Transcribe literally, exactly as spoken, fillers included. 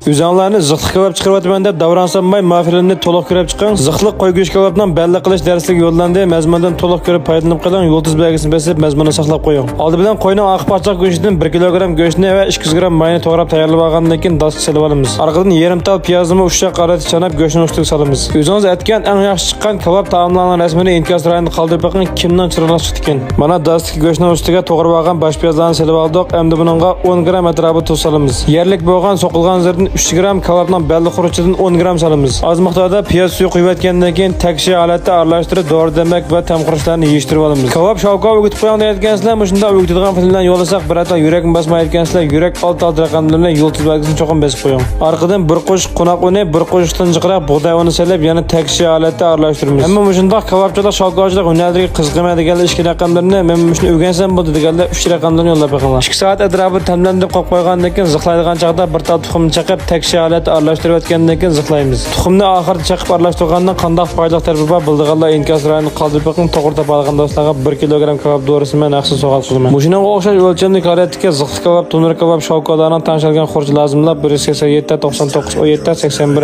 ئۆزۈڭلارنى زىخلىق كاۋاپ چىقىرىۋاتىمەن دەپ داۋراڭسانماي، ما فىلىمنى تولۇق كۆرۈپ چىقىڭ. زىخلىق قوي گۆش كاۋاپنىڭ بەللە قىلىش دەرسلىكى يوللاندى. مەزمۇندىن تولۇق كۆرۈپ پايدىلىنىپ قېلىڭ. يۇلتۇز بەلگىسىنى بېسىپ، مەزمۇننى ساقلاپ قويۇڭ. ئالدى بىلەن قوينىڭ ئارقا پارچىلىق گۆشىدىن بىر كىلوگرام گۆشنى ۋە ئىككى يۈز گرام ماينى توغراپ تەييارلىۋالغاندىن كېيىن داسقا سېلىۋالىمىز. ئارقىدىن يېرىم تال پىيازنىمۇ ئۇششاق ھالەتتە چاناپ، گۆشنىڭ ئۈستىگە سالىمىز. ئۆزىڭىز ئەتكەن ئەڭ ياخشى چىققان كاۋاپ تائاملارنىڭ رەسىمىنى ئىنكاس رايونىدا قالدۇرۇپ بېقىڭ، كىمنىڭ چىرايلىق چىقتىكىن. مانا، داستىكى گۆشنىڭ ئۈستىگە توغرىۋالغان باش پىيازلارنى سېلىپ ئالدۇق. ئەمدى بۇنىڭغا ئون گرام ئەتراپىدا تۇز سالىمىز. يەرلىك بولغان سوقۇلغان ھازىردىن ئۈچ گرام، كاۋاپنىڭ بەللە خۇرۇچىدىن ئون گرام سالىمىز. ئاز مىقداردا پىياز سۈيى قۇيۇۋەتكەندىن كېيىن تەكشى ھالەتتە ئارىلاشتۇرۇپ، دورا دېمەك ۋە تەم خۇرۇچلارنى يىغىشتۇرۇپ ئالىمىز. كاۋاپ شاۋكاۋا ئۆگىتىپ قويۇڭ دەيدىكەنسىلەر، مۇشۇنداق ئۆگىتىدىغان فىلىملەرنى يوللىساق، بىرەر تال يۈرەكمۇ باسمايدىكەنسىلەر، يۈرەك ئالتە ئالتە رەقەملىرىنى يۇلتۇز بەلگىسىنى چوقۇم بېسىپ قويۇڭ. ئارقىدىن بىر قوشۇق قوناق ئۇنى، بىر قوشۇقتىن جىقراق بۇغداي ئۇنى سېلىپ، يەنە تەكشى ھالەتتە ئارىلاشتۇرىمىز. ئەمما مۇشۇنداق كاۋاپچىلىق، شاۋكاۋچىلىق ھۈنەرلىرىگە قىزىقىمەن دېگەنلەر ئىككى رەقەملىرىنى، مەن مۇشۇنى ئۆگەنسەم بولدى دېگەنلەر ئۈچ رەقەملىرىنى يوللاپ بېقىڭلار. ئىككى سائەت ئەتراپىدا تەملەندۈرۈپ قويۇپ قويغاندىن كېيىن، زىخلايدىغان چاغدا بىر تال تۇخۇمنى چېقىپ، تەكشى ھالەتتە ئارىلاشتۇرۇۋەتكەندىن كېيىن زىخلايمىز. تۇخۇمنى ئاخىردا چېقىپ ئارىلاشتۇرغاننىڭ قانداق پايدىلىق تەرىپى بار بىلىدىغانلار ئىنكاس رايونىدا قالدۇرۇپ بېقىڭ، توغرا تاپالىغان دوستلارغا بىر كىلوگرام كاۋاپ دورىسىنى مەن ھەقسىز سوۋغات قىلىمەن. مۇشۇنىڭغا ئوخشاش ئۆلچەملىك ھالەتتىكى زىخلىق كاۋاپ، تونۇر كاۋاپ، شاۋكاۋلارنىڭ تەڭشەلگەن خۇرۇچى لازىملاپ، بىر يۈز سەكسەن يەتتە، توقسان توققۇز، ئون يەتتە، سەكسەن بىر